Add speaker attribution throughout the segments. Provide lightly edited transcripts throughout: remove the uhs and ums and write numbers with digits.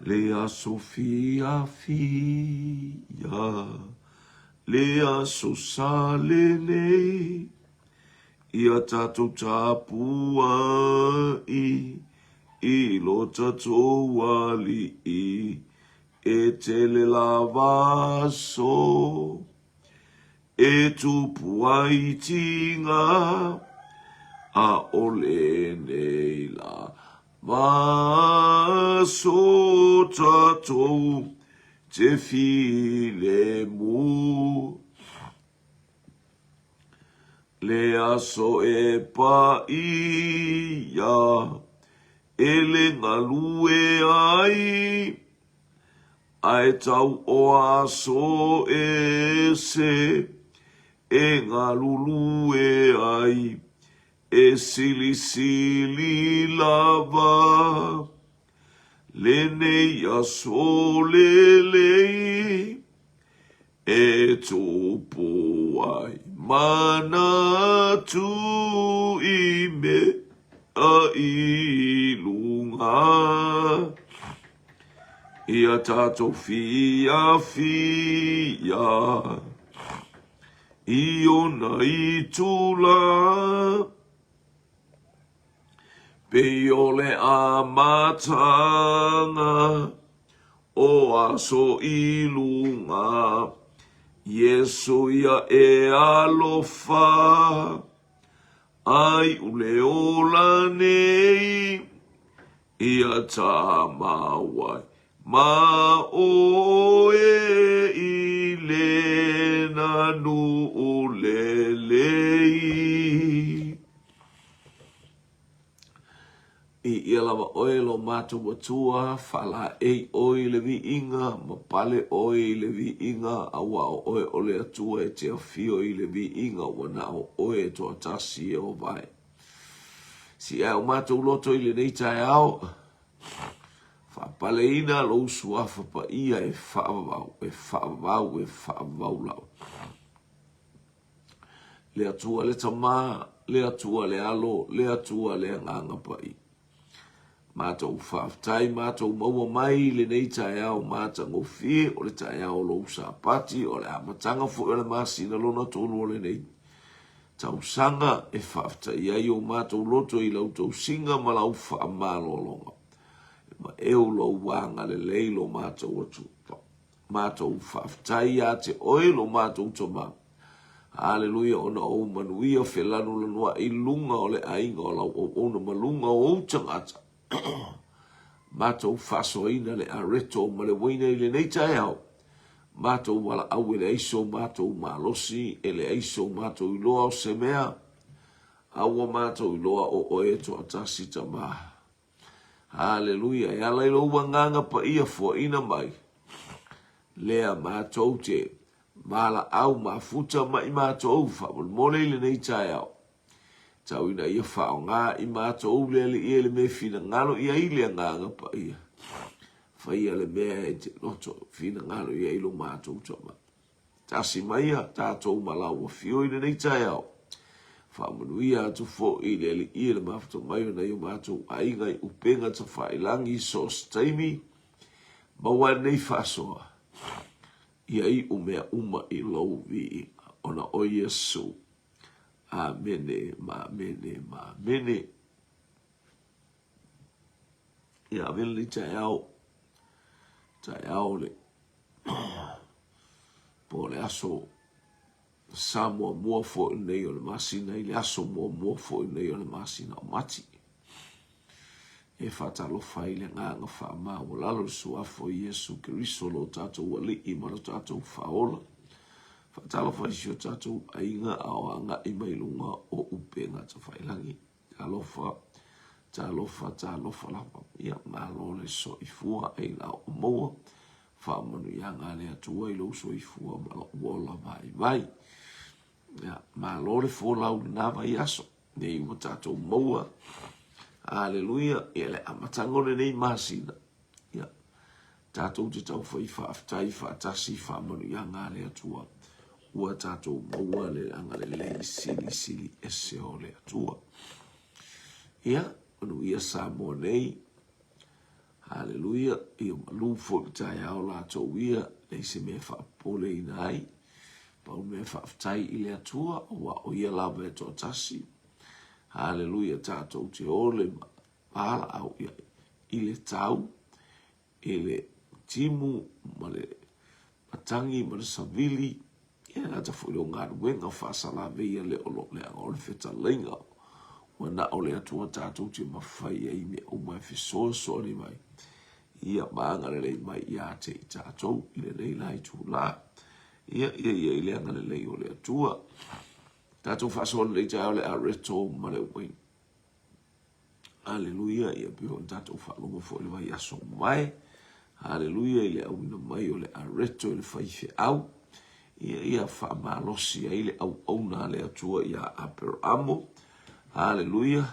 Speaker 1: Le aso fiafia, le aso sa lenei, Ia tatou tapuai i lo tatou Alii, e tele lava aso e tupu ai tiga, ʻaʻole nei lava aso tatou te filemu. Le aso e paia e le galue ai, Ae tau o aso ese e galulue ai, E silisili lava lenei aso lelei, E tupu ai manatu i mea i luga. Ia tatou fiafia i ona itula, Pei o le amataga o aso i luga, Iesu ia e alofa ai u le ola nei, Ia tamau ai ma oe i lena nuu lelei. I ia lava oe lo matou Atua, faalaei oe i le viiga, ma pale oe i le viiga, auā o oe o le Atua e te afio i le viiga, ua na o oe e toatasi Ieova e. Sii ae o matou loto i lenei taeao, faapaleina lou suafa paia e faavavau, e faavavau, e faavavau lava. Le Atua le Tama, le Atua le Alo, le Atua le Agaga Paia. Matou faafetai, matou maua mai i lenei taeao matagofie, o le taeao o lou Sapati, o le amataga foi o le masina lona tolu o lenei tausaga, e faafetai ai o matou loto i lau tausiga ma lau faamalologa. E maeu lou agalelei lo matou Atua. Matou faafetai ia te oe lo matou Tama. Aleluia, ona o ou manuia felanulanuai i luga o le aiga o lau auauna ma luga o ou tagata. Matou faasoaina le areto ma le uaina i lenei taeao. Matou valaau e leai so matou malosi, e leai so matou iloa o se mea, a ua matou iloa o oe e toatasi Tama. Haleluia! E ala i lou agaga paia fuaina mai, lea matou te valaau mafuta mai matou faamolemole i lenei taeao. Tau ina ia faaaoga i matou le Alii e le mea e finagalo i ai le agaga paia. Faia le mea e te loto finagalo i ai lo matou Tama. Tasi maia tatou ma lau afio i lenei taeao. Faamanuia atu foi i le Alii e le mafuta mai o nai o matou aiga i upega tafailangi i so o se taimi. Maua ai lenei faasoa ia iu mea uma i lou viiga ona o Iesu. Amene ma amene ma amene. Ia ave lenei taeao, taeao le po o le aso sa muamua foi lenei o le masina i le aso muamua foi lenei o le masina o Mati. E faatalofa ai le agaga faamaualalo i le suafa o Iesu Keriso lo tatou Alii ma lo tatou Faaola. Faatalofa i si o tatou aiga a o agai mai luga o upega tafailangi. Talofa, talofa, talofa lava. Ia, malo le soifua ai la o maua. Faamanuiaga a le Atua i lou soifua ma lou ola vaivai. Ia, malo le folau i lena vaiaso. Nei ua tatou maua. Aleluia. Ia, le amataga o lenei masina. Ia, tatou te taufai faafetai faatasi i faamanuiaga a le Atua ua tatou maua le agalelei silisili ese o le Atua. Ia, manuia Samoa nei. Haleluia, ia malu foi le taeao latou ia, leai se mea e faapopoleina ai. Pau mea faafetai i le Atua, aua o ia lava e toatasi. Haleluia, tatou te ole ma valaau i ai i le tau, i le timu ma le matagi ma le savili, Ia gata foi o galuega faasalavei a le o lo leaga o le fetalaiga ua na o le Atua tatou te mafai ai mea uma e fesoasoani mai ia ma agalelei mai ia te i tatou i lenei la itula. Ia ia ia i le agalelei o le Atua. Tatou faasoa lenei taeao le areto ma le uaina. Aleluia, ia pei ona tatou faalogo foi i le vaiaso ua mavae. Aleluia i le auina mai o le areto i le faifeau. Ia ia faamalosi ai le auauna a le Atua ia Aperamo. Aleluia.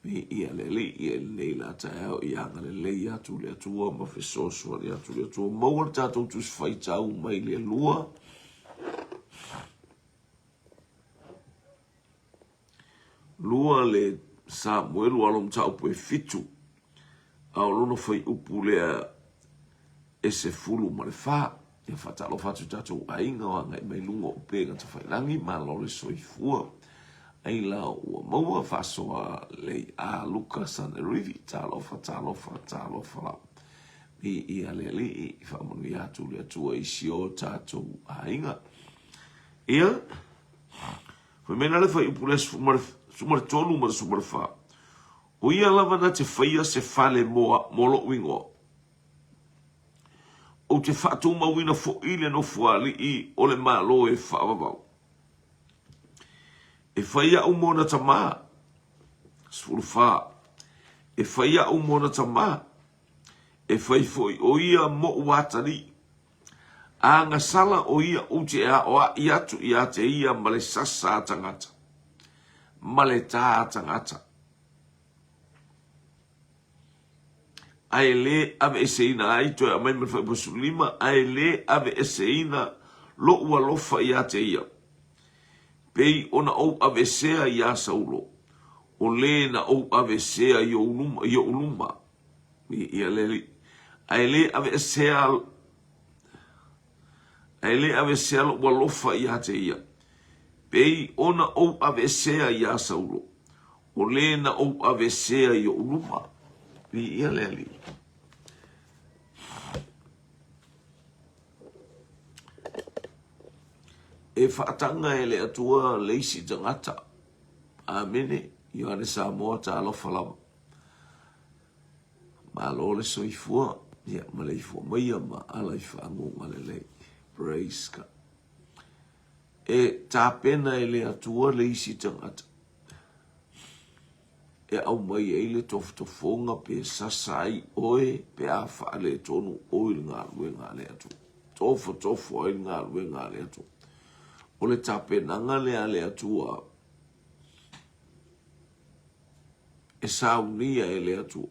Speaker 1: Viia le Alii ia i lenei la taeao ia agalelei atu le Atua ma fesoasoani atu le Atua. Maua le tatou tusi faitau mai le lua. 2 le Samuelu alo mataupu e 7, a o lona fuaiupu lea e 14. Ia faatalofa atu i tatou aiga o agai mai luga o upega tafailagi, malo le soifua. Ai la ua maua faasoa lei a Luka Sanerivi, talofa, talofa, talofa lava. Viia le Alii, faamanuia atu le Atua i si o tatou aiga. Ia, Fai mai la le fuaiupu lea 13 ma le 14, O ia lava na te faia se fale mo, mo lou igoa. Ou te faatumauina foi le nofoalii o le Malo e faavavau. E fai au mo na tamā. 14. E fai au mo na tamā. E fai foi o ia moʻu atalii. A gasala o ia ou te aoaʻi atu iā te ia ma le sasa a tagata, ma le tā a tagata, ae lē aveeseina ai, toe aumai ma le fuaiupu 15, ae lē aveeseina loʻu alofa iā te ia, pei ona ou aveesea iā Saulo, o lē na ou aveesea i ou luma, i oʻu luma. Ia le Alii. Ae lē aveesea ae lē aveesea loʻu alofa iā te ia, pei ona ou aveesea iā Saulo, o lē na ou aveesea i oʻu luma. Viia le Alii. E faataga e le Atua le isi tagata. Amene. Ioane Samoa, talofa lava. Malo le soifua, ia maleifua maia ma ala i faaguga lelei. Praise God. E tapena e le Atua le isi tagata e aumai ai le tofotofoga pe sasa ai oe pe a faaletonu oe i le galuega a le Atua. Tofotofo ai le galuega a le Atua. O le tapenaga lea a le Atua e saunia e le Atua.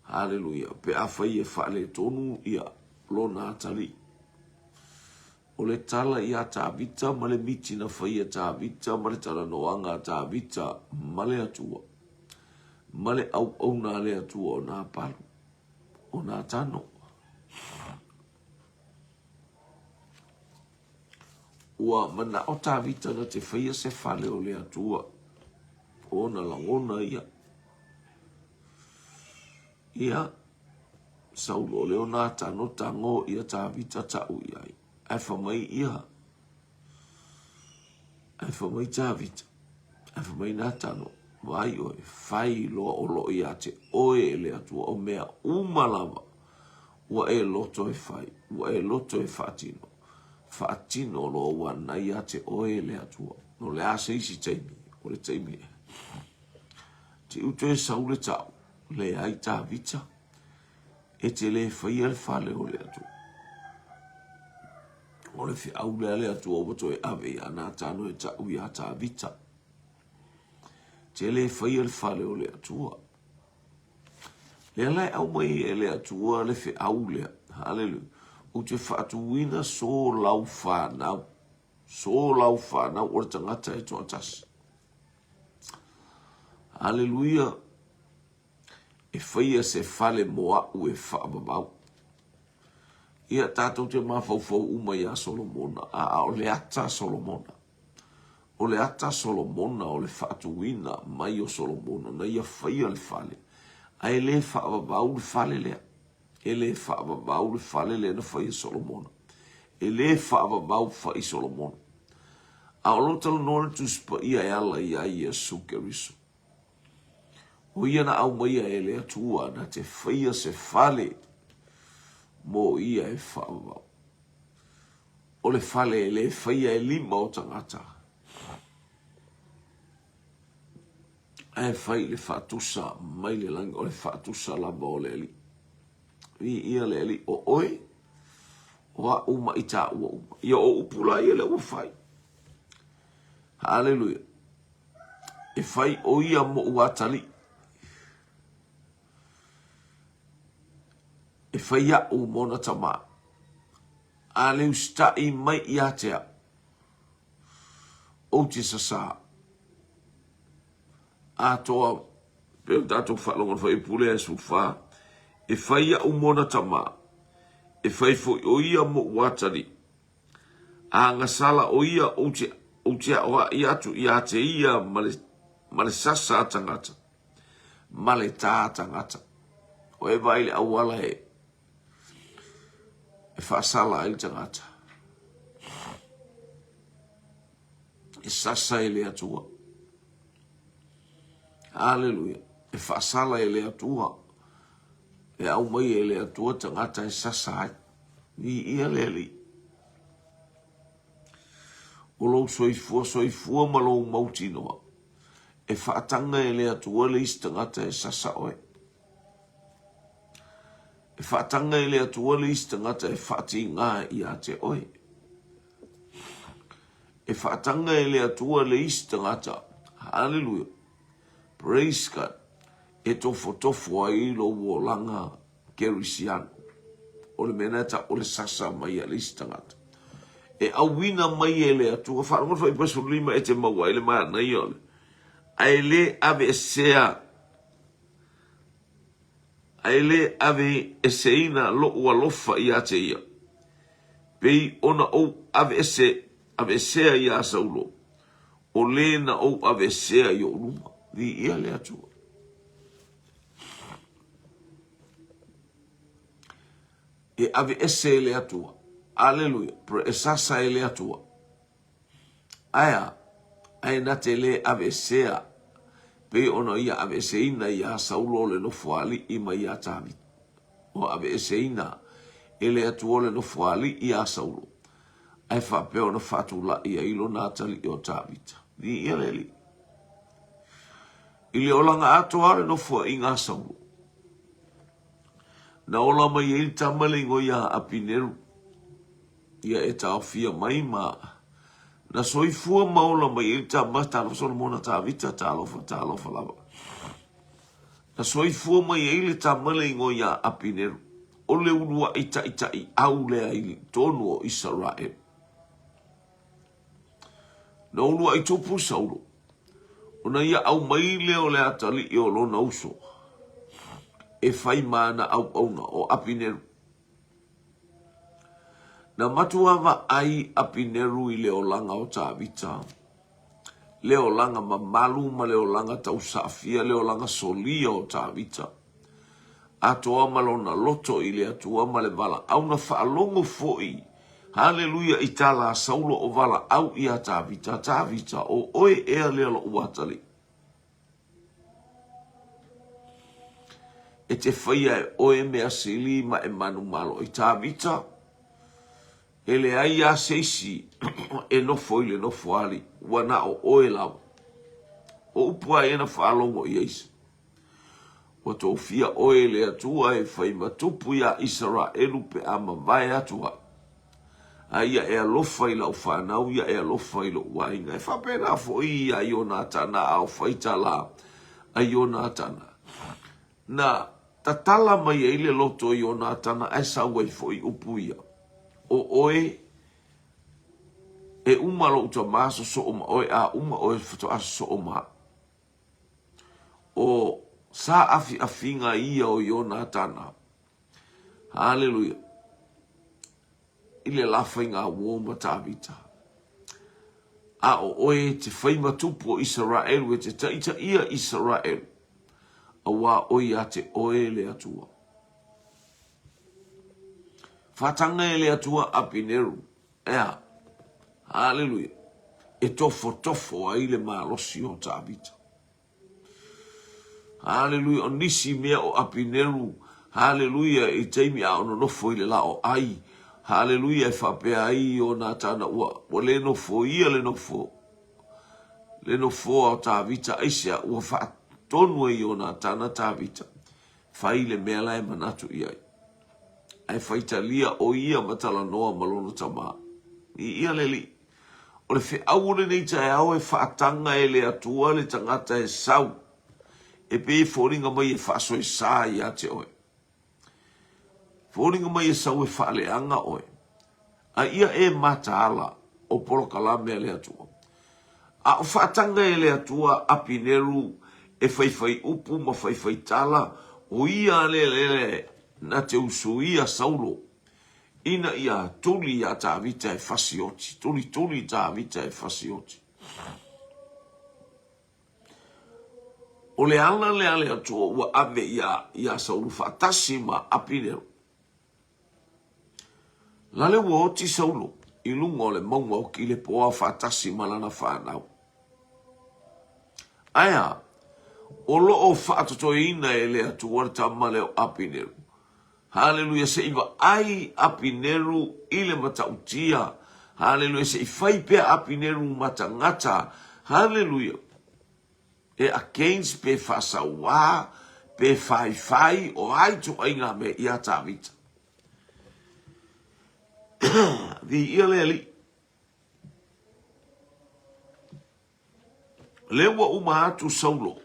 Speaker 1: Haleluia. Pe afai e faaletonu ia lona atalii. O le tala iā Tavita ma le miti na fai e Tavita ma le talanoaga a Tavita ma le Atua, ma le auauna a le Atua o Napalu, o Natano. Ua manao Tavita na te faia se fale o le Atua. O ona lagona ia. Ia, Saulo o leo Natano tago ia Tavita ta'u i ai. Ae fa mai ia, ae fa mai Tavita, ae fa mai Natano, vaai oe, fai loa o loo ia te oe e le Atua o mea uma lava ua e loto e fai, ua e loto e faatino. Faatino loa ua na ia te oe e le Atua. No le a se isi taimi, o le taimi e. Te uto e sau le tau, leai Tavita, e te le faia le fale o le Atua. O le feau lea le Atua ua toe ave ia Natano e tau ia Tavita. Te le faia le fale o le Atua. Lea la e aumai e le Atua le feau lea. Haleluia. Ou te faatuina so lau fanau. So lau fanau o le tagata e toatasi. Haleluia. E faia se fale mo a'u e faavavau. Ia, tatou te mafaufau uma iā Solomona, a o le ata a Solomona. O le ata a Solomona, o le faatuina mai o Solomona, na ia faia le fale, ae le faavavau le fale lea. E le faavavau le fale lea na fai e Solomona. E le faavavau fa'i Solomona. A o lo o talanoa le Tusi Paia e ala iā Iesu Keriso. O ia na aumaia e le Atua na te faia se fale mo ia e faavavau. O le fale e le faia e lima o tagata, ae fai i le faatusa mai le lagi, o le faatusa lava o le Alii. Viia le Alii, o oe, o a'u ma i tāua uma. Ia o upu la ia lea ua fai. Haleluia. E fai ʻo ia moʻu atalii. E fai aʻu mona tamā. A le usitaʻi mai ia te au, ou te sasā. Atoa, pei ona tatou faalogo i le fuaiupu lea e 14, e fai aʻu mona tamā, e fai foi ʻo ia moʻu atalii. A gasala ʻo ia ou te, ou te aʻoaʻi atu iā te ia ma le, ma le sasa a tagata, ma le tā tagata. O e vaai i le auala e, e faasala ai le tagata. E sasa e le Atua. Aleluia. E faasala e le Atua. E aumai e le Atua tagata e sasa ai. Viia le Alii. O lou soifua soifua ma lou mautinoa, e faataga e le Atua le isi tagata e sasa oe. E faataga e le Atua le isi tagata e faatigā ia te oe. E faataga e le Atua le isi tagata, haleluia, praise God, e tofotofo ai lou olaga Kerisiano. O le mea lena e tau o le sasa mai a le isi tagata. E auina mai e le Atua, faalogo le fuaiupu 15 e te maua ai le manaia o le, ae le aveesea, ae le aveeseina loʻu alofa ia te ia, pei ona ou aveese, aveesea iā Saulo, o lē na ou aveesea i oʻu luma. Viia le Atua. E aveese e le Atua. Aleluia. E sasa e le Atua. Ae a? Ae na te lē aveesea pei ona ia aveeseina iā Saulo le nofoalii mai iā Tāvita. Ua aveeseina e le Atua le nofoalii iā Saulo, ae faapea ona faatula'i ai lona atalii o Tāvita. Viia le Alii. I le olaga atoa o le nofoaiga a Saulo, na ola mai ai le tama le igoa iā Apineru, ia e taofia mai ma na soifua ma ola mai ai le tama, talofa Solomona Tavita, talofa, talofa lava. Na soifua mai ai le tama le igoa iā Apineru, o le uluaʻi taʻitaʻi au lea i tonu o Isaraelu. Na uluaʻi tupu Saulo, ona ia aumai lea o le atalii o lona uso e fai ma ana auauna, o Apineru. Na matua vaai Apineru i le olaga o Tavita, le olaga mamalu ma le olaga tausaafia, le olaga solia o Tavita, atoa ma lona loto i le Atua ma le valaau. Na faalogo foi, haleluia, i tala a Saulo o valaau iā Tavita, Tavita, o oe ea lea loʻu atalii? E te faia e oe mea sili ma e manumalo i Tavita, e leai lava se isi e nofo i le nofoalii, ua na o oe lava. O upu a ia na faalogo i ai se. Ua tofia oe e le Atua e fai ma tupu iā Isaraelu pe a mavae atu ai. A ia e alofa i lau fanau, ia e alofa i loʻu aiga. E faapena foi iā Ionatana a o fai tala a Ionatana. Na tatala mai ai le loto o Ionatana ae sau ai foi upu ia, O oe, e uma loʻu tamā sosoo ma oe, a uma oe faatoa sosoo ma aʻu. O. Saafiafiga ia o Ionatana. Haleluia. I le la faiga uo ma Tavita. A o oe e te fai ma tupu o Isaraelu e te taitaia Isaraelu, auā oe ia te oe le Atua. Whātanga e le Atua Apineru, ea, haleluia, e tofotofo ai le malosi o Tavita. Haleluia, o nisi mea o Apineru, haleluia, i taimi a o nonofo i le la o Ai, haleluia, e faapea ai Ionatana, ua, ua le nofoia le nofo, le nofoa o Tavita, aisea, ua faatonu e Ionatana Tavita, fai le mea la e manatu i ai. Ae faitalia o ia ma talanoa ma lona tama. I ia le Alii. O le feau o lenei taeao e faataga e le Atua le tagata e sau, e pei e foliga mai e faasoesa ia te oe. Foliga mai e sau e faaleaga oe. A ia e mataala o polokalame a le Atua. A o faataga e le Atua Apineru e faifai upu ma faifai tala, o ia le lele na te usuia Saulo ina ia tuli iā Tavita e fasioti, tulituli Tavita e fasioti. O le ala lea a le Atua ua ave iā, iā Saulu faatasi ma Apineru. Lale ua oti Saulo i luga o le mauga o Kilepoa faatasi ma lana fanau. Ae a, o lo o faatotoeina e le Atua le tama lea o Apineru. Haleluia, se i vaai Apineru i le matautia. Haleluia, se i fai pea Apineru ma tagata. Haleluia. E against pe faasauā, pe whaiwhai, o ai ituaiga mea iā Tāvita. Viia le Alii. Lea ua uma atu Saulo,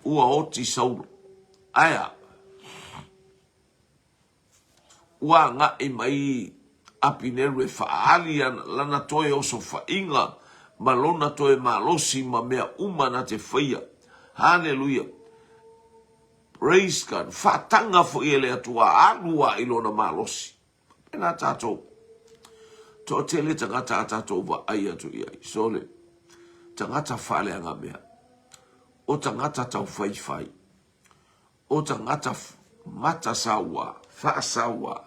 Speaker 1: ua oti Saulo. Aea, ua agai mai Apineru e faaali lana toe osofaiga ma lona toe malosi ma mea uma na te faia. Haleluia! Praise God! Faataga foi e le Atua alu a i lona malosi. Faapena tatou. Toatele tagata a tatou vaai atu i ai. Sole, tagata faaleagamea. O tagata taufaifai. O tagata mata saua, faasaua.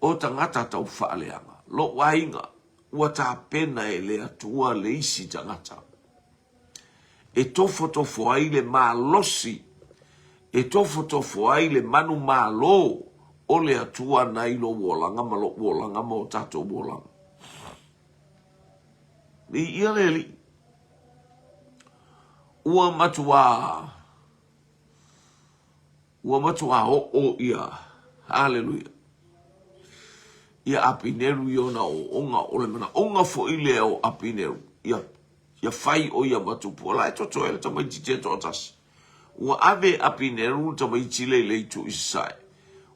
Speaker 1: O tagata tau faaleaga. Lou aiga, ua tapena e le Atua le isi tagata. E tofotofo ai le malosi, e tofotofo ai le manumalo o le Atua nai lou olaga ma loʻu olaga ma o tatou olaga. Viia le Alii. Ua matuā, ua matuā oo ia, haleluia, ia Apineru i ona ooooga, o le manaoga foi lea o Apineru, ia, ia fai o ia ma tupu, o la e totoe le tamaitiiti e toatasi. Ua ave e Apineru le tamaiti lea i le itu i sasae,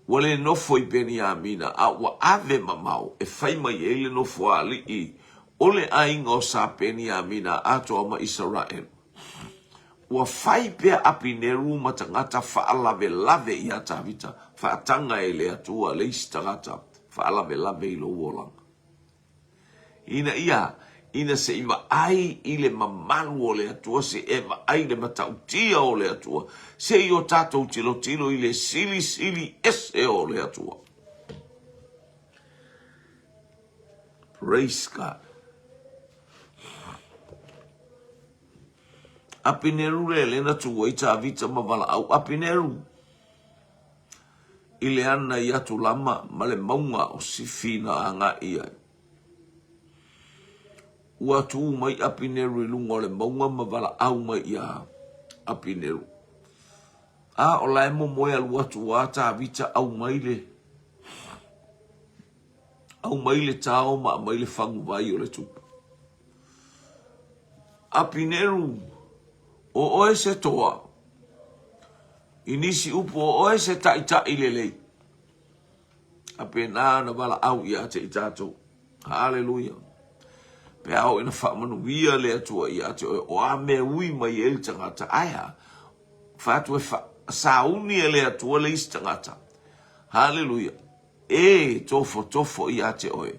Speaker 1: ua le nofo i Peniamina, a ua ave mamao e fai mai ai le nofoaali'i o le aiga o sa Peniamina atoa ma Isaraelu. Ua fai pea Apineru ma tagata faalavelave iā Tavita, faataga e le Atua le isi tagata faalavelave i lou olaga. Ina ia, ina se i vaai i le mamalu o le Atua, se e vaai i le matautia o le Atua, se i o tatou tilotilo i le silisili ese o le Atua. Praise God. Apineru le lena tu ai Tavita ma valaau Apineru i le ana i Atulama ma le mauga o Sifi na agai ai. Ua tū mai Apineru i luga o le mauga ma valaau mai iā Apineru. A o la e momoe alu atu a Tavita au mai le au mai le tao ma aumai le faguvai o le tupu. Apineru, o oe se toa. I nisi upu, o oe se ta'ita'i lelei. A pēnā ona valaau ia te i tātou. Haleluia. Pe a oo ina faamanuia le Atua ia te oe, o a mea ui mai ai le tagata, ae a? Fai atu e fa, sauni e le Atua le isi tagata. Haleluia. E tofotofo ia te oe.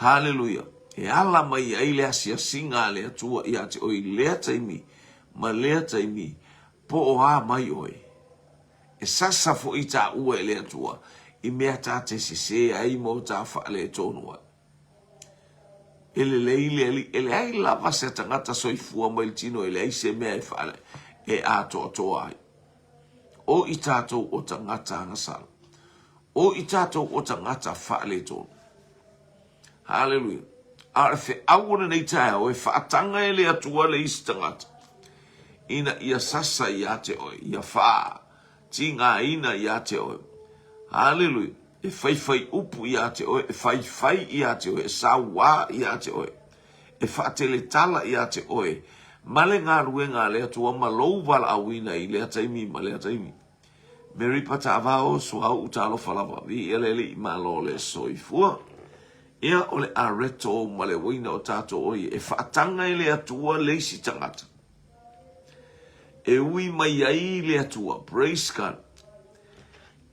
Speaker 1: Haleluia. E ala mai ai le asiasiga a le Atua ia te oe i lea taimi ma lea taimi, po o a mai oe. E sasa foi taua e le Atua i mea ta te sesē ai ma o ta faaletonu ai. E lelei le Alii, e leai lava se tagata soifua mai le tino e leai se mea e faale, e atoatoa ai. O i tatou o tagata agasala. O i tatou o tagata faaletonu. Haleluia. A o le feau o lenei taeao e faataga e le Atua le isi tagata ina ia sasa ia te oe, ia faatigaina ia te oe. Haleluia. E faifai upu ia te oe, e faifai ia te oe, e sauā ia te oe, e faateletala ia te oe, ma le galuega a le Atua ma lou valaauina i lea taimi ma lea taimi. Mary Patavao, Suauu talofa lava, viia le Alii malo le soifua. Ia o le areto ma le uaina o tatou oi e faataga e le Atua le isi tagata. E ui mai ai le Atua, praise God,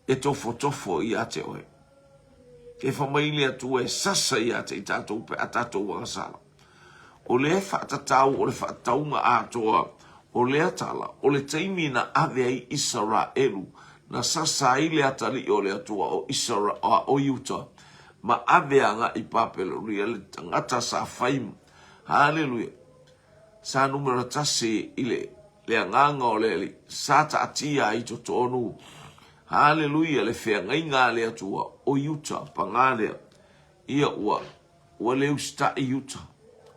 Speaker 1: e tofotofo ia te oe. E fa mai le Atua e sasa ia te i tatou pe a tatou agasala. O lea faatatau o le faatauga atoa o lea tala, o le taimi na ave ai Isaraelu, na sasa ai le atalii o le Atua o Isara, o Iuta, ma ave agai i Papelonia le tagata sa fai, haleluia, sa numera tasi i le, le agaga o le Alii, sa taatia ai totonu, haleluia, le feagaiga a le Atua o Iuta, paga lea, ia ua Ua le usitai i uta,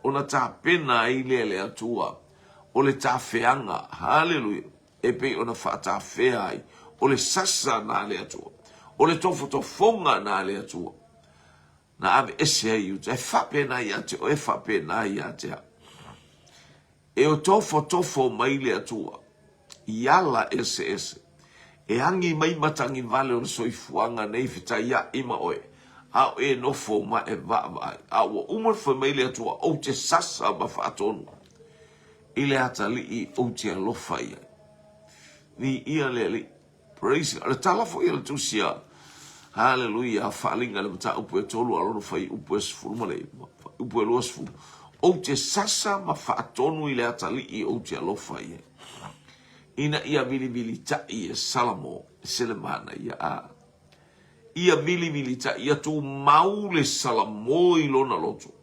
Speaker 1: ona tapena ai lea e le Atua o le tafeaga, haleluia, e pei ona faatafea ai, o le sasa na a le Atua, o le tofotofoga na a le Atua, na aveese ai i uta, e faapena ia te oe, e faapena ia te au. E tofotofo mai le Atua i ala eseese, e agi mai matagi vale o le soifuaga nei fetaiaʻi ma oe, a o e nofo ma e vaavaai. A ua uma ona fai mai le Atua, Ou te sasa ma faatonu i le atalii ou te alofa i ai. Viia le Alii. Praise God. O le tala foi a le Tusi a Haleluia, Faaaliga i le mataupu e tolu a lona fuaiupu e 19, fuaiupu e 20, Ou te sasa ma faatonu i le atalii ou te alofa i ai, ina ia vilivilitaʻi e Salamo, e Selemana ia, a ia vilivilitaʻi, ia tumau le Salamo i lona loto,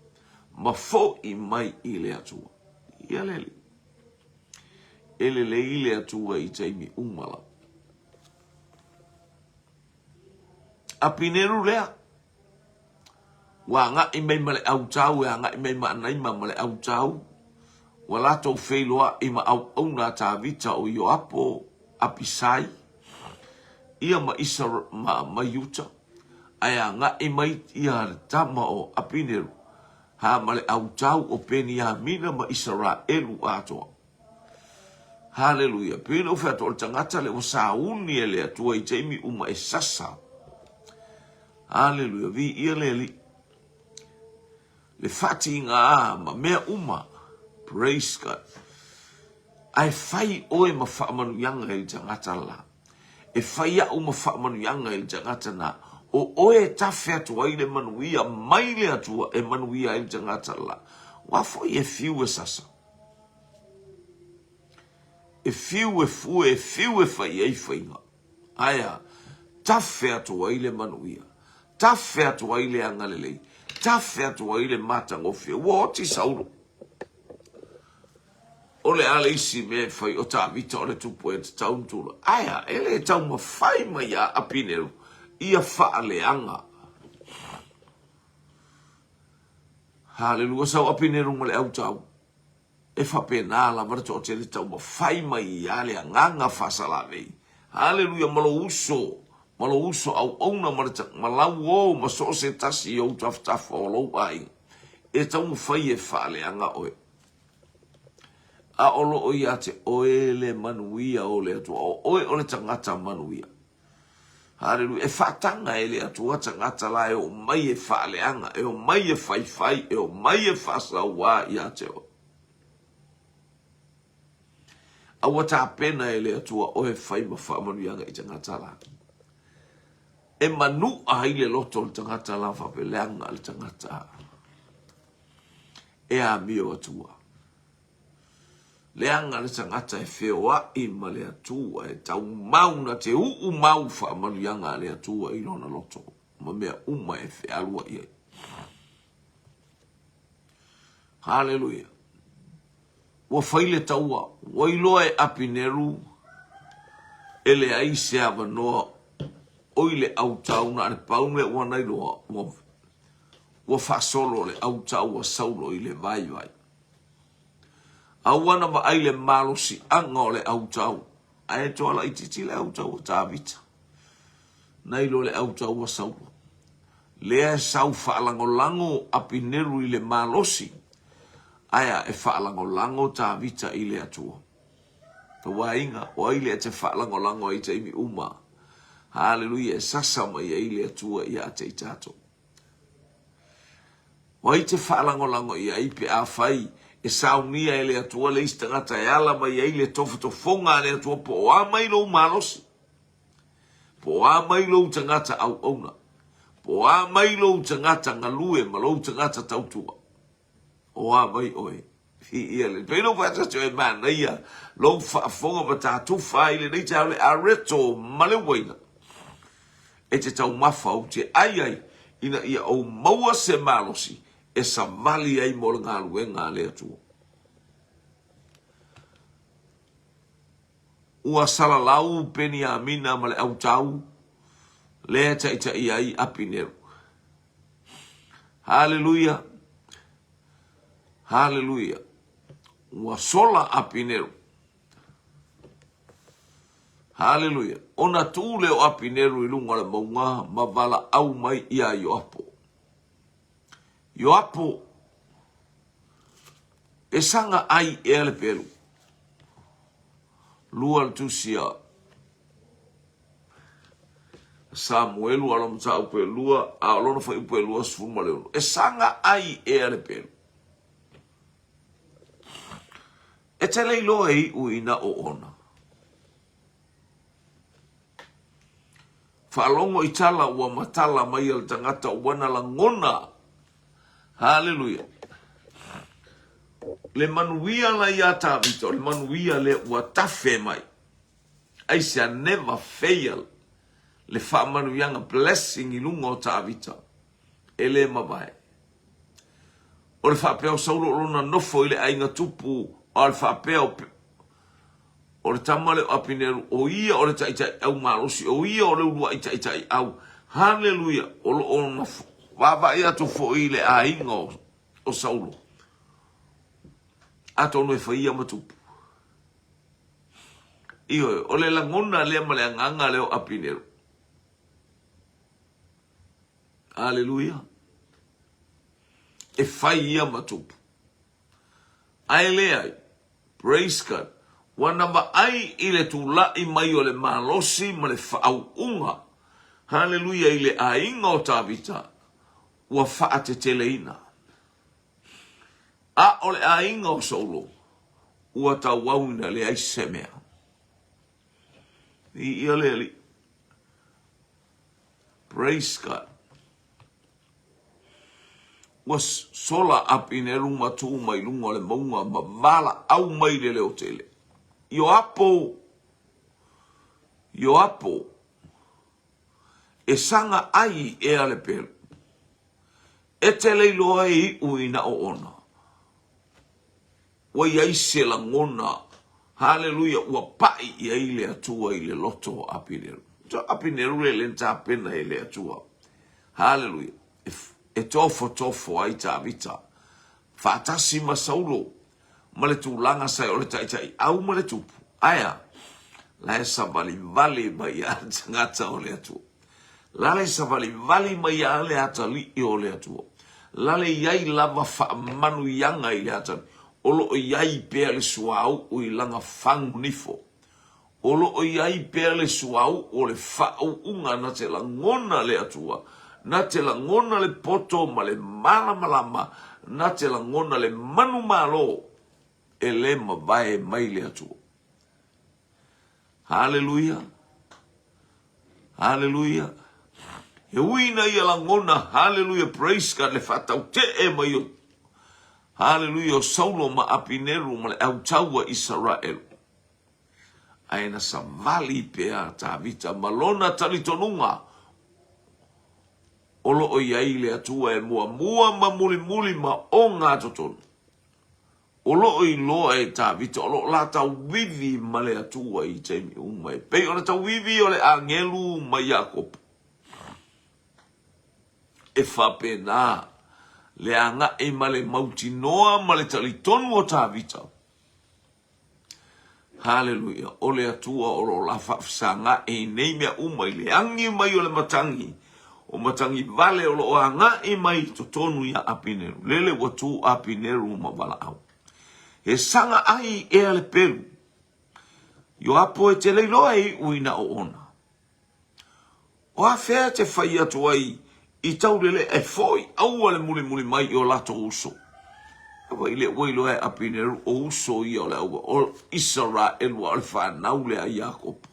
Speaker 1: ma foʻi mai i le Atua. Ia le Alii. E lelei le Atua i taimi uma lava. Apineru lea, ua agai mai ma le autau, e agai mai ma Anaima ma le autau, ua latou feiloai ma auauna a Tavita o Ioapo, Apisai, ia ma Isa, ma, ma Iuta, ae agai mai ia le tama o Apineru, Ha ma le autau o Peniamina ma Isaraelu atoa. Haleluia. Pei ona ou fai atu, o le tagata lea ua sauni e le Atua i taimi uma e sasa. Haleluia. Viia le Alii. Le faatiga ma mea uma. Praise God. Ae fai oe ma faamanuiaga i le tagata la. E fai au ma faamanuiaga i le tagata na, o oe e tafe atu ai le manuia mai le Atua e manuia ai le tagata la. Ua foi e fiu e sasa. E fiu e fue, e fiu e fai ai faiga. Ae a, tafe atu ai le manuia, tafe atu ai le agalelei, tafe atu ai le matagofie. Ua oti Saulo. O le a le isi mea e fai o Tavita o le tupu e tatau ona tula? Ae a, e le taumafai mai iā Apineru ia faaleaga. Halelua, sau Apineru ma le autau. E faapena lava le toatele taumafai mai iā le agaga faasalavei. Haleluia, ma lou uso, ma lou uso auauna ma le ma lau ō ma so o se tasi i ou tafatafa o lou aiga. E taumafai e faaleaga oe. A o lo o ia te oe le manuia o le Atua, o oe o le tagata manuia. Haleluia. E faataga e le Atua tagata la e omai e faaleaga, e omai e faifai, e omai e faasauā ia te oe. A ua tapena e le Atua oe e fai ma faamanuiaga i tagata la. E manu'a ai le loto o le tagata la faapea leaga le tagata e amio Atua. Leaga le tagata e feoa'i ma le Atua e taumau na te u'u mau faamanuiaga a le Atua i lona loto ma mea uma e fealua'i ai. Haleluia! Ua fai le taua, ua iloa e Apineru e leai se avanoa o i le autau na o le pau mea ua na iloa, ua, ua faasolo le autau a Saulo i le vaivai. A ua na vaai le malosiaga o le autau, ae toa laitiiti le autau a Tavita, nai lo le autau a Saulo. Lea e sau faalagolago Apineru i le malosi, ae a e faalagolago Tavita i le Atua. Tauaiga, o ai lea e te faalagolago ai i taimi uma? Haleluia, e sasa mai ai le Atua ia te i tatou. O ai te faalagolago i ai pe afai e saunia e le Atua le isi tagata e ala mai ai le tofotofoga a le Atua po o a mai lou malosi? Po o a mai lou tagata auauna? Po o a mai lou tagata galue ma lou tagata tautua? O a mai oe? Ia le pei lou faatasi oe manaia lou faafofoga ma tatufa ai lenei taeao le areto ma le uaina e te taumafa ou te ai ai ina ia ou maua se malosi e savali ai mo le galuega a le Atua. Ua salalau Peniamina ma le autau lea e taitai ai Apineru. Haleluia! Haleluia! Ua sola Apineru. Haleluia! Ona tu lea o Apineru i luga o le mauga ma valaau mai iā Ioapo. Ioapo, e saga ai ea le pelu. Lua le tusi a Samuelu a lona mataupu e lua, a o lona fuaiupu e 26. E saga ai ea le pelu. E te le iloa e iu ina o ona. Faalogo i tala ua matala mai a le tagata ua na lagona. Haleluia. Le manuia la iā Tavita, o le manuia lea ua tafe mai. Aisea never fail le faamanuiaga blessing i luga o Tavita e le mavae. O le faapea o Saulo o lona nofo i le aiga tupu, a o le faapea o O le tama lea o Apineru, o ia o le taitaiau malosi, o ia o le uluai taitaiau. Haleluia! O lo o vaavaai atu foi i le aiga o Saulo. Atonu e fai ia ma tupu. Ioe, o le lagona lea ma le agaga lea o Apineru. Haleluia! E fai ia ma tupu. Ae leai, praise God, ua na vaai i le tula'i mai o le malosi ma le faauuga, haleluia, i le aiga o Tavita, ua faateteleina. A o le aiga o Saulo, ua tauauina leai se mea. Viia le Alii. Praise God. Ua sola Apineru ma tu mai luga o le mauga ma valaau mai le leo tele. Ioapo! Ioapo! E saga ai ea le pelu. E te le iloa e iu ina o ona. Ua i ai se lagona, haleluia, ua paʻi i ai le Atua i le loto o Apineru. So Apineru le le tapena e le Atua. Haleluia. E, e tofotofo ai Tavita faatasi ma Saulo ma le tulaga sa o le taitai au ma le tupu. Aea, la e savalivali mai a tagata o le Atua. La le savalivali mai a le atalii o le Atua. La le i ai lava faamanuiaga i le atalii. O lo o i ai pea le suauu i lana fagu nifo. O lo o i ai pea le suauu o le faauuga na te lagona le Atua, na te lagona le poto ma le malamalama, na te lagona le manumalo e le mavae mai le Atua. Haleluia! Haleluia! He ui ina ia lagona, haleluia, praise God, le faatautee mai o, haleluia, o Saulo ma Apineru ma le au taua Isaraelu. Ae na savali pea Tavita ma lona talitonuga o lo o i ai le Atua e muamua ma mulimuli ma ogatotonu. O lo o iloa e Tavita o lo o la tauivi ma le Atua i taimi uma e pei ona tauivi o le agelu ma Iakopo. E faapena le agai ma le mautinoa ma le talitonu o Tavita. Haleluia! O le Atua o lo o la faafesagai i nei mea uma i le agi mai o le matagi, o matagi vale o lo o agai mai i totonu iā Apineru. Lele ua tu Apineru ma valaau. He saga ai ea le pelu. Ioapo e te leiloa e iu ina oona. O afea e te fai atu ai i taulele e foi aua le mulimuli mai i o latou uso? Aua i le ua iloa e Apineru o uso ia o le aua o Isaraelu a o le fanau lea a Iakopo.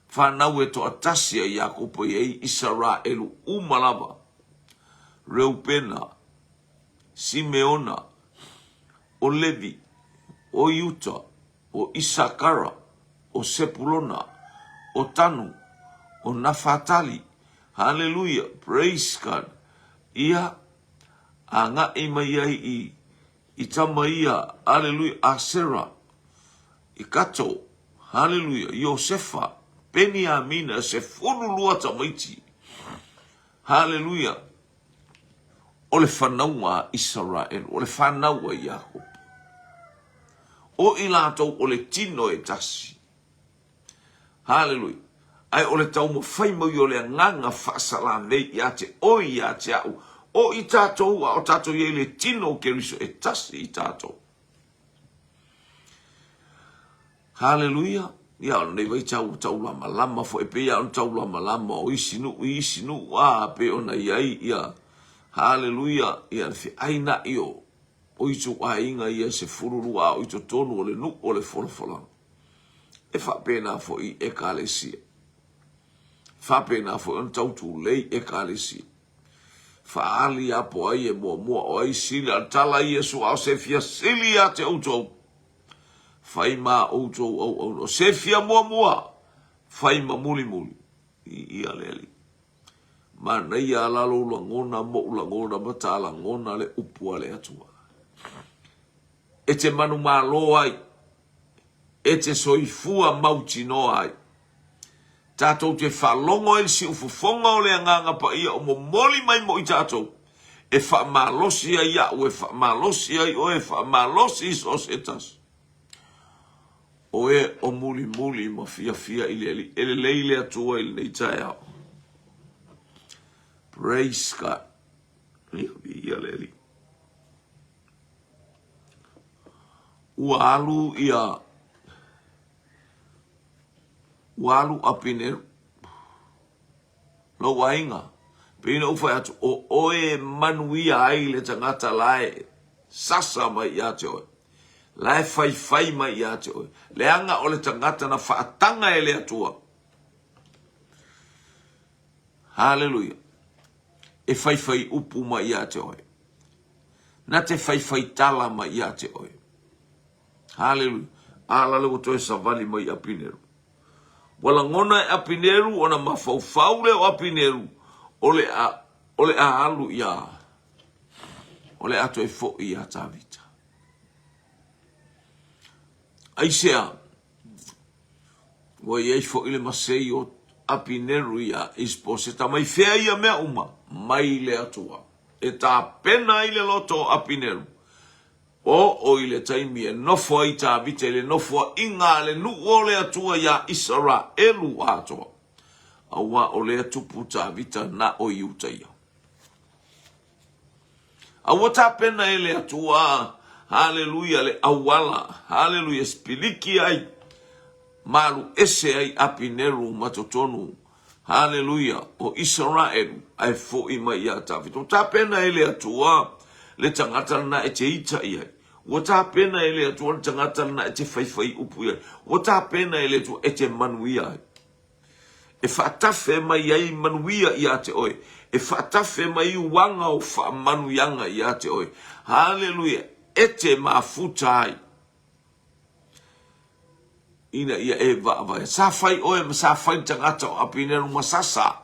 Speaker 1: Fanau e toatasi a Iakopo i ai Isaraelu uma lava. Reupena, Simeona, o Levi, o Iuta, o Isakara, o Sepulona, o Tanu, o Nafatali, Haleluia, praise God, ia agai mai ai i, i tama ia, haleluia, Asera, i Kato, haleluia, Iosefa, Peniamina, 12 tamaiti, haleluia, o le fanauga a Isaraelu, o le fanau a Iakopo. O i latou o le tino e tasi. Haleluia. Ae o le taumafai mai o le agaga faasalamei ia te oe ia te au, o i tatou a o tatou i ai le tino o Keriso e tasi i tatou. Haleluia! Ia, o lenei vaitau ua taulamalama foi, e pei lava ona taulamalama o isi nuu i isi nuu, a, pei ona i ai, ia, haleluia, ia, le feaina'i o, o ituaiga ia e 12 a o i totonu o le nuu o le folafolaga. E faapena foi i Ekalesia. E faapena foi ona tautulei Ekalesia. Faaali a po ai e muamua o ai sili, a o le tala a Iesu, a o se fia sili ia te outou. Fai ma outou auauna. O se fia muamua, fai ma mulimuli. I ia le Alii. Manaia a la lou lagona moʻu lagona ma ta lagona le upu a le Atua. E te manumalo ai, e te soifua mautinoa ai. Tatou te faalogo ai le siufofoga o le Agaga Paia o momoli mai mo i tatou, e faamalosi ai au, e faamalosi ai oe, e faamalosi i so o se tasi. O e o mulimuli ma fiafia i le Alii. E lelei le Atua i lenei taeao. Praise God. Ia, viia le Alii. Ua alu ia Ua alu a Pineru, lou aiga, pei ona ou fai atu, o oe e manuia ai le tagata la e sasa mai ia te oe, la e faifai mai ia te oe, leaga o le tagata na faataga e le Atua. Haleluia. E faifai upu mai ia te oe. Na te faifai tala mai ia te oe. Haleluia. A la le ua toe savali mai i Apineru. Ua lagona e Apineru ona mafaufau lea o Apineru o le a, o le a alu iā, o le a toe foʻi iā Tavita. Aisea? Ua i ai foi le masei o Apineru iā Isposeta mai fea ia mea uma? Mai le Atua. E tapena ai le loto o Apineru Oo i le taimi e nofo ai Tavita i le nofoaiga a le nuu o le Atua iā Isaraelu atoa, auā o lea tupu Tavita na o Iuta ia. A ua tapena e le Atua, haleluia, le auala, haleluia, sipiliki ai, malu ese ai Apineru ma totonu, haleluia, o Isaraelu, ae foʻi mai iā Tavita. Ua tapena e le Atua le tagata lena e te ita i ai. Ua tapena e le Atua le tagata lena e te faifai upu i ai. Ua tapena e le Atua e te manuia ai. E faatafe mai ai manuia ia te oe. E faatafe mai uaga o faamanuiaga ia te oe. Haleluia! E te mafuta ai ina ia e vaavaai. Sa fai oe ma sa fai le tagata o Apineru ma sasa.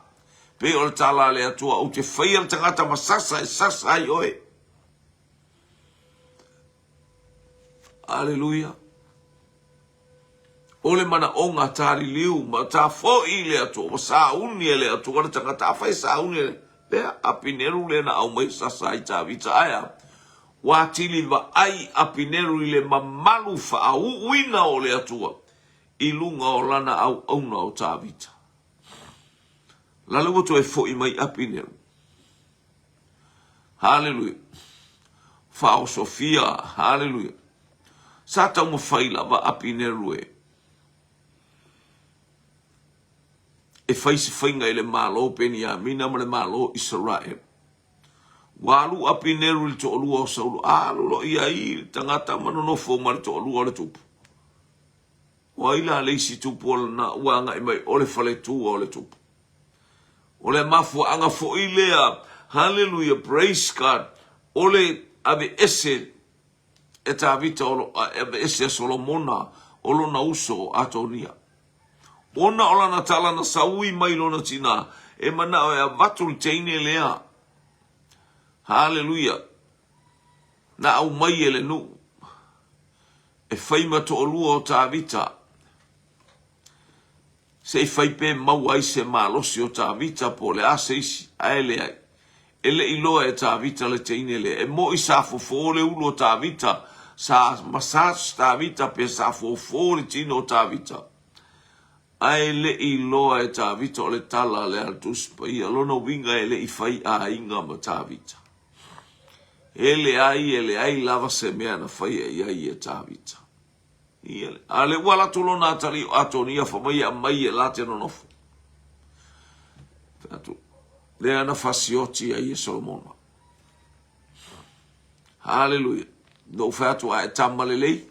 Speaker 1: Pei o le tala a le Atua, ou te faia le tagata ma sasa e sasa ai oe. Aleluia. O le manaoga taliliu ma ta foi i le Atua, ua sauni e le Atua le tagata. Afai e sauni e le lea Apineru lea na aumai sasa ai Tavita. Ae a? Ua atili vaai Apineru i le mamalu faauuina o le Atua i luga o lana auauna o Tavita. La le ua toe foi mai Apineru. Haleluia. Faaosofia. Haleluia. Sa taumafai lava Apineru e e fai se faiga i le Malo o Peniamina ma le Malo o Isaraelu. Ua alu Apineru i le toalua o Saulo, a alu loa i ai le tagata ma nonofo ma le toalua o le tupu. O ai la le isi tupu o lena ua agai mai o le faletua o le tupu? O le mafuaaga foi lea, hallelujah, praise God, o le aveese e Tavita o lo, aveese e Solomona o lona uso o Atonia. Ona o lana tala na saui mai lona tinā, e manao e avatu le teine lea. Hallelujah. Na aumai e le nuu e fai ma toalua o Tavita. Se i fai pe maua ai se malosi o Tavita po o le a se isi, ae leai. E le i loa e Tavita le teine lea. E moʻi sa fofo le ulu o Tavita, sa massage Tavita pe sa fofo le tino o Tavita. Ae le i loa e Tavita o le tala lea a le Tusi Paia, lona uiga e le i fai aiga ma Tavita. E leai, e leai lava se mea na faia i ai e Tavita. A le ua latou lona atalii o Atonia fa mai e aumai e la te nonofo. Atu, lea na fasioti ai e Solomona. Haleluia. Na ou fai atu a e tama lelei,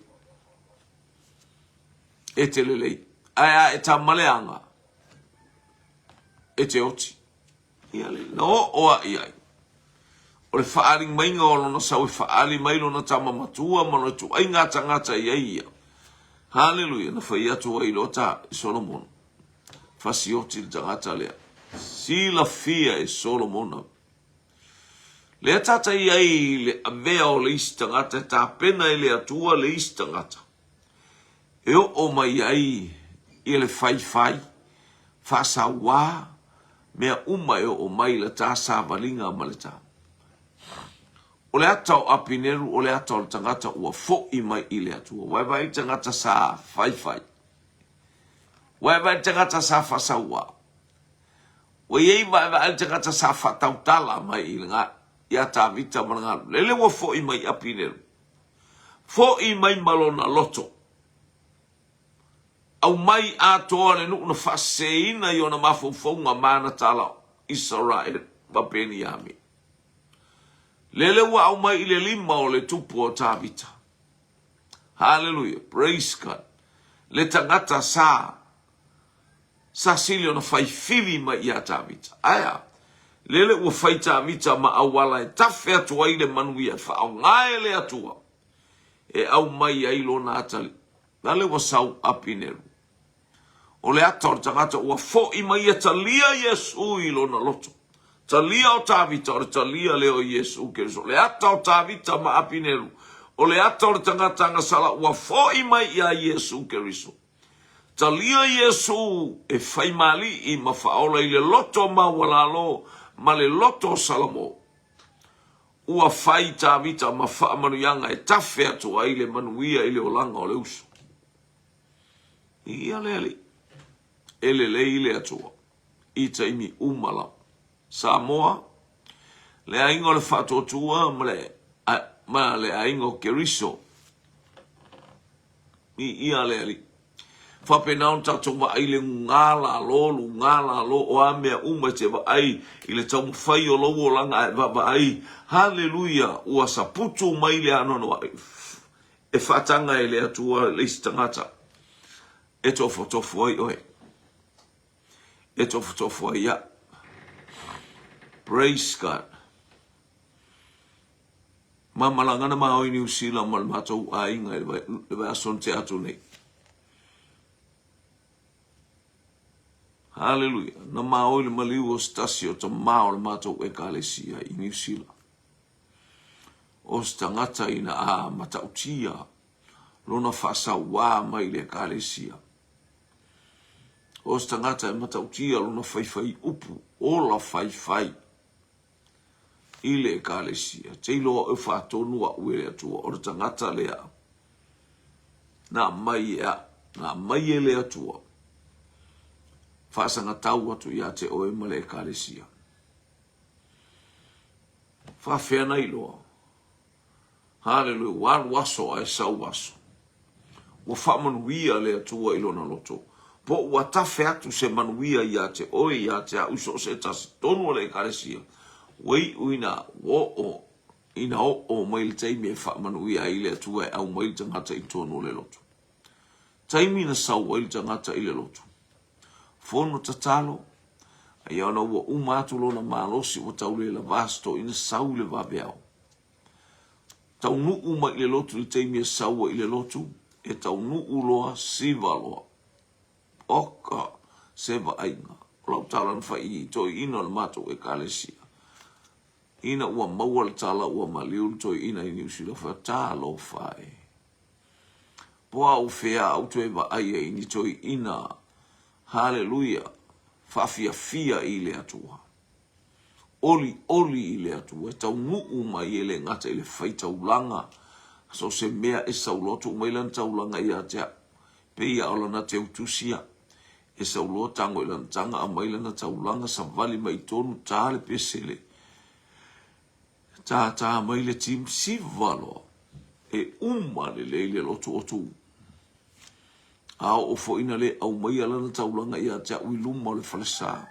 Speaker 1: e te lelei. Ae a e tama leaga, e te oti. Ia le, na oo a i ai. O le faaali maiga o lona sau e faaali mai lona tama matua ma lona ituaiga tagata i ai ia. Haleluia, na fai atu ai loa ta i Solomona. Fasioti le tagata lea. Silafia e Solomona. Lea tata i ai le avea o le isi tagata e tapena e le Atua le isi tagata. E oo mai ai i le faifai, faasauā, mea uma e oo mai la ta savaliga ma le ta. O le ata o Apineru, o le ata o le tagata ua foʻi mai i le Atua. Vaevae i tagata sa faifai. Vaevae i tagata sa faasauā. Ua i ai vaevae le tagata sa faatautala mai i le iā Tavita ma le galu. Lele ua foʻi mai Apineru. Foʻi mai ma lona loto. Aumai atoa le nuu na faaseseina i ona mafaufauga ma ana tala Isaraele ma Peniamini. Lele ua aumai i le lima o le tupu o Tavita. Haleluia, praise God. Le tagata sa sa sili ona fai fili mai iā Tavita. Ae a? Lele ua fai Tavita ma auala e tafe atu ai le manuia e faaaoga e le Atua e aumai ai lona atalii. Lale ua sau Apineru. O le ata o le tagata ua foʻi mai ia talia Iesu i lona loto. Talia o Tavita, o le talia lea o Iesu Keriso. O le ata o Tavita ma Apineru, o le ata o le tagata agasala ua foʻi mai iā Iesu Keriso. Talia Iesu e fai malii ma faaola i le loto maualalo ma le loto o Salamo. Ua fai Tavita ma faamanuiaga e tafe atu ai le manuia i le olaga o le uso. Ia le Alii, e lelei le Atua i taimi uma lava. Samoa, le aiga o le faatuatua ma le, ma le aiga o Keriso. Viia le Alii. Faapena ona tatou vaai i le gugā lalo, lugā lalo, o a mea uma e te vaai i le taumafai o lou olaga ae vaavaai, haleluia, ua saputu mai le anoanoai. E faataga e le Atua le isi tagata e tofotofo ai oe. E tofotofo ai au. Praise God. Ma malaga na maoi Niu Sila ma le matou aiga i le vaiaso na tea atu nei. Haleluia. Na maoi le maliu o se tasi o tamā o le matou ekalesia i Niu Sila. O se tagata ina a matautia lona faasauā mai le ekalesia. O se tagata e matautia lona faifai upu, ola faifai i le ekalesia. Te iloa oe faatonu a'u e le Atua, o le tagata lea na aumai e a'u, na aumai e le Atua, faasagatau atu ia te oe ma le ekalesia. Faafefea na iloa? Haleluia, ua alu aso ae sau aso. Ua faamanuia le Atua i lona loto. Po ua tafe atu se manuia ia te oe, ia te a'u i so o se tasi tonu o le Ekalesia, ua iu ina ua oo ina oo mai le taimi e faamanuia ai le Atua e aumai le tagata i totonu o le lotu. Taimi na sau ai le tagata i le lotu. Fono tatalo, aia ona ua uma atu lona malosi ua tau le lavā se toeaina sau i le vaveao. Taunuu mai i le lotu i le taimi e sau ai i le lotu, e taunuu loa, siva loa. Oka se vaaiga. O lau tala na fai i toeaina o le matou ekalesia. Ina ua maua le tala ua maliu le toeaina i Niu Sila, fai, Talofa e. Po a ua fea au toe vaai ai i ni toeaina, haleluia, faafiafia i le Atua. Olioli i le Atua e taunuu mai e le gata i le faitaulaga, so o se mea e sau loa tuu mai lana taulaga ia te au, pei a o lana teutusia, e sau loa tago i lana taga aumai lana taulaga savali mai i tonu ta le pesele, tātā mai le team siva loa, e uma lelei le lotu o tu. A oo foi ina le aumaia lana taulaga ia te au i luma o le falesa.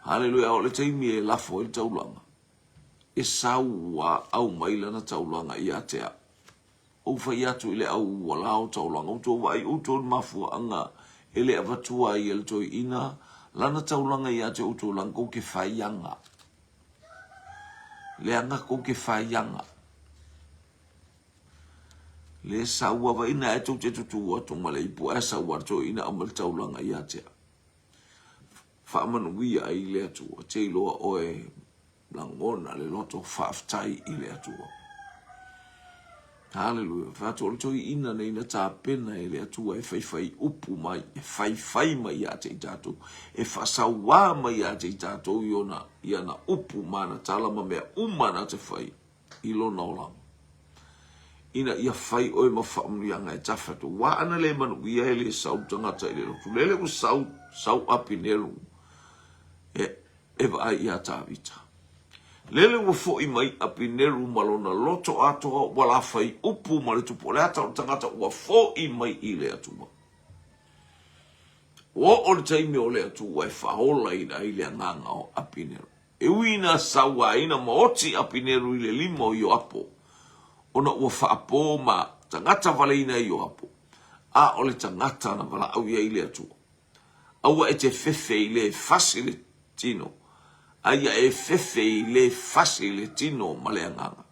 Speaker 1: Haleluia, a oo le taimi e lafo ai le taulaga, e sau a aumai lana taulaga ia te au. Ou fai atu i le au ualā o taulaga, outou vaai outou i le mafuaaga e le avatua ai e le toeaina lana taulaga ia te outou leaga kou te faiaga. Leaga kou te faiaga. Le sau ava ina e tou te tutū atu ma le ipu ae sau a le toeaina aumai le taulaga ia te au. Faamanuia ai le Atua, te iloa oe lagona le loto faafetai i le Atua. Haleluia. Fai atu o le toeaina nei na tapena e le Atua e faifai upu mai, e faifai mai ia te i tatou, e faasauā mai ia te i tatou i ona, i ana upu ma ana tala ma mea uma na te fai. i lona olaga. Ina ia fai oe ma faamanuiaga e tafe atu. Ua ana le manuia e le sau tagata i le lotu. Lele ua sau, sau Apineru e, e vaai iā Tavita. Lele ua foʻi mai Apineru ma lona loto atoa ua la fai upu ma le tupu o le ata o le tagata ua foʻi mai i le Atua. Ua oo le taimi o le Atua e faaolaina ai le agaga o Apineru. E ui ina sauaina ma oti Apineru i le lima o Ioapo, ona ua faapō ma tagata valeina e Ioapo, a o le tagata na valaau i ai le Atua. Aua e te fefe i le fasi le tino, a ia e fefe i le fasi le tino ma le agaga.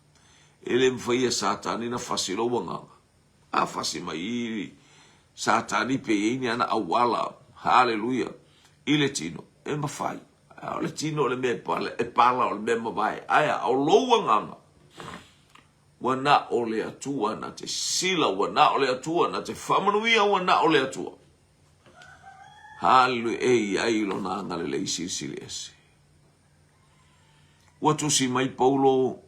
Speaker 1: E le mafai e Satani na fasi lou agaga. A fasi mai i Satani pe i ai ni ana auala, haleluia, i le tino, e mafai. A o le tino o le mea e pala, e pala o le mea mavae. Ae a, o lou agaga, ua na o le Atua na te sila, ua na o le Atua na te faamanuia, ua na o le Atua. Haleluia, e i ai lona agalelei silisili ese. Ua tusi mai Paulo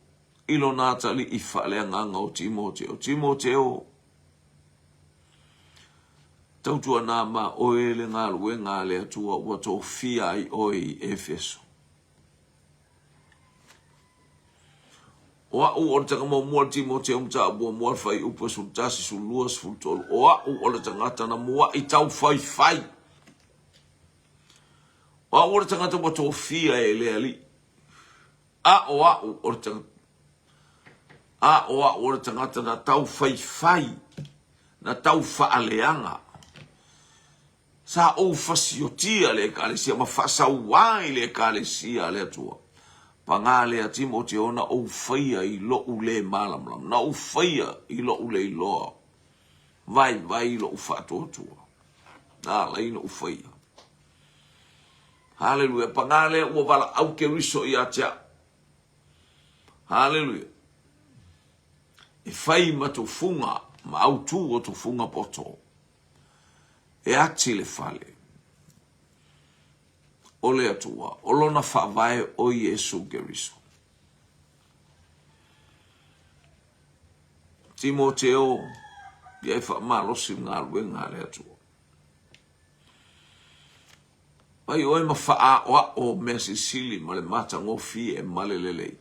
Speaker 1: i lona atalii faaleagaga o Timoteo. Timoteo, Tautuana ma oe le galuega a le Atua ua tofia ai oe i Efeso. O a'u o le taga muamua le Timoteo mataupu muamua le fuaiupu e 11, 12, 13. O a'u o le tagata na mua'i taufaifai. O a'u o le tagata ua tofia e le Alii. A o a'u o le tagata A o a'u o le tagata na taufaifai. Na tau faaleaga. Sa ou fasiotia le Ekalesia ma faasauā i le Ekalesia a le Atua. Pagā lea Timoteo na ou faia i loʻu lē malamalama, na ou faia i loʻu le iloa, vaivai i loʻu faatuatua. Na ala ai na ou faia. Haleluia. Pagā lea ua valaau Keriso iā te au. Haleluia. E fai ma tufuga, ma autū o tufuga poto. E ati le fale o le Atua, o lona faavae o Iesu Keriso. Timoteo, ia e faamalosi le galuega a le Atua. Fai oe ma faaoao mea silisili ma le matagofie e male lelei.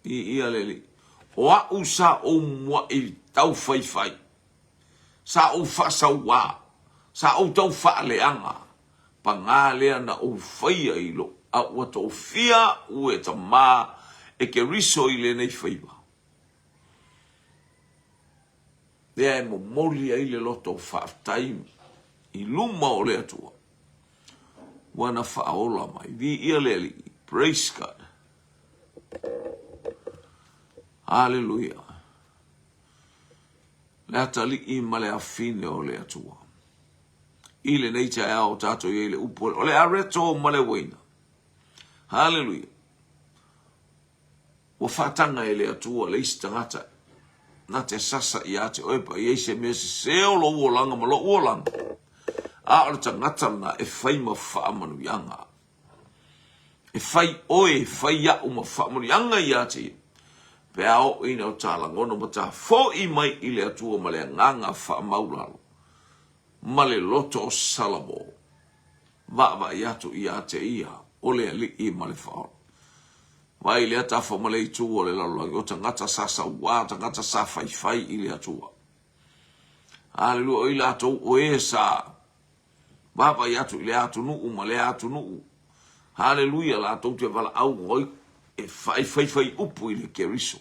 Speaker 1: Viia le Alii. O a'u sa ou mua'i tau faifai, sa ou faasauā, sa ou tau faaleaga, pagā lea na ou faia i lou a ua tofia a'u e Tamā e Keriso i lenei faiva. Lea e momoli ai le loto faafetai i luma o le Atua, ua na faaola mai. Viia le Alii. Praise God. Aleluia. Le atalii ma le afine o le Atua. I lenei taeao o tātou i ai le upu o le areto ma le uaina. Haleluia. Ua faataga e le Atua le isi tagata na te sasa ia te oe pa i ai se mea sese o lou olaga ma lou olaga. A o le tagata lena e fai ma faamanuiaga. E fai oe, e fai a'u ma faamanuiaga ia te ia, pe a oo ina o ta lagona ma ta fo'i mai i le Atua ma le agaga faamaulalo, ma le loto o Salamo, vaavaai atu ia te ia o le Alii ma le Faaola. Vaai lea tafa ma le itu o le lalolagi, o tagata sa sauā, tagata sa faifai i le Atua. Aleluia, o i latou o e sa Vaavaai atu i lea atunuu ma lea atunuu. Haleluia, latou te valaau oi e faifai upu i le Keriso.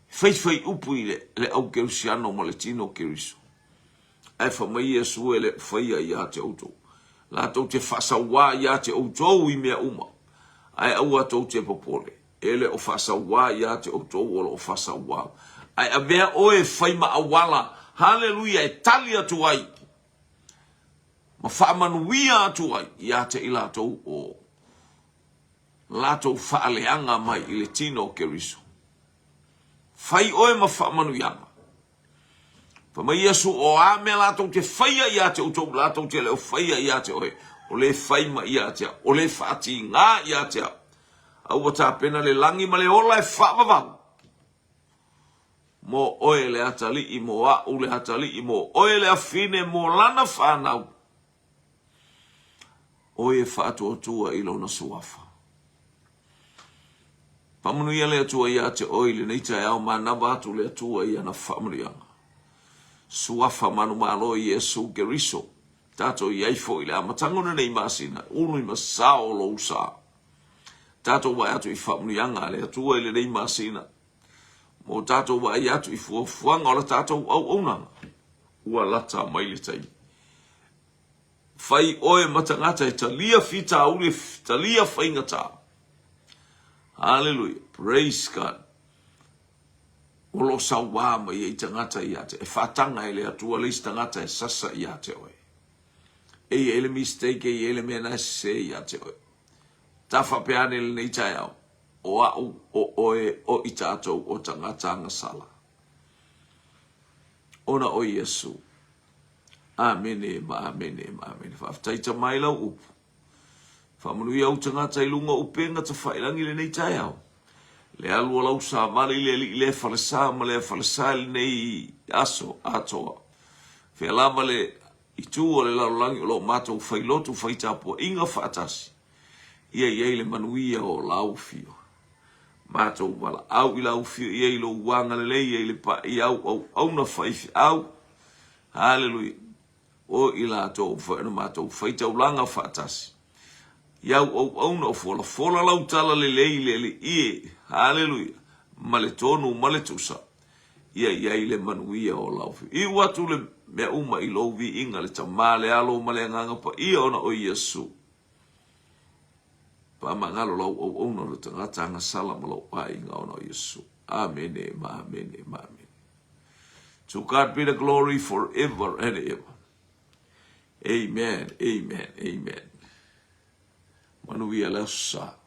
Speaker 1: Faifai upu i le, le au Kerisiano ma le tino Keriso. Ae fai mai Iesu e le o faia ia te outou. Latou te faasauā ia te outou i mea uma. Ae aua tou te popole. E le o faasauā ia te outou o lo o faasauā. Ae avea oe e fai ma auala, haleluia, e tali atu ai ma faamanuia atu ai ia te i latou o latou faaleaga mai i le tino o Keriso. Fai oe ma faamanuiaga. Fai mai Iesu, o a mea latou te faia ia te outou, latou te le o faia ia te oe, o le fai ma ia te au, o le faatigā ia te au. A ua tapena le lagi ma le ola e faavavau. Mo oe le atalii, mo a'u le atalii, mo oe le afine, mo lana fanau. Oe e faatuatua i lona suafa. Faamanuia le Atua ia te oe i lenei taeao, manava atu le Atua i ana faamanuiaga. Suafa manumalo Iesu Keriso, tatou i ai foi i le amataga o lenei masina, ulu i masao lou sa. Tatou vaai atu i faamanuiaga a le Atua i lenei masina, mo tatou vaai atu i fuafuaga o la tatou auaunaga, ua lata mai le taimi. Fai oe ma tagata e talia fitauli, talia faigata. Hallelujah. Praise God. O lo o sauā mai ai tagata ia te, e faataga e le Atua le isi tagata e sasa ia te oe. E i ai le mistake, e i ai le mea na e sese ia te oe. Ta faapea ane lenei taeao, o a'u, o oe, o i tatou o tagata agasala. Ona o Iesu. Amene ma amene ma amene. Faafetai Tama i lau upu. Faamanuia ou tagata i luga o upega tafailangi lenei taeao. Le alu o lau savali i le alii lea falesa ma lea falesa i lenei aso atoa. Fea lava le itu o le lalolagi o lo o matou fai lotu fai tapuaiga faatasi. Ia i ai le manuia o lau afio. Matou valaau i lau afio i ai lou agalelei i ai le paia au auauna faifeau. Haleluia. O i latou foi ona matou faitaulaga faatasi. I au auauna o folafola lau tala lelei i le Alii e. Haleluia. Ma le tonu ma le tusa. Ia i ai le manuia o lau Iu atu le mea uma i lou viiga, le Tama, le Alo ma le Agaga Paia ona o Iesu. Faamagalo lau auauna o le tagata agasala ma lou aiga ona o Iesu. Amene ma amene ma amene. To God be the glory forever and ever. Amen, amen, amen. Manuia le aso sa.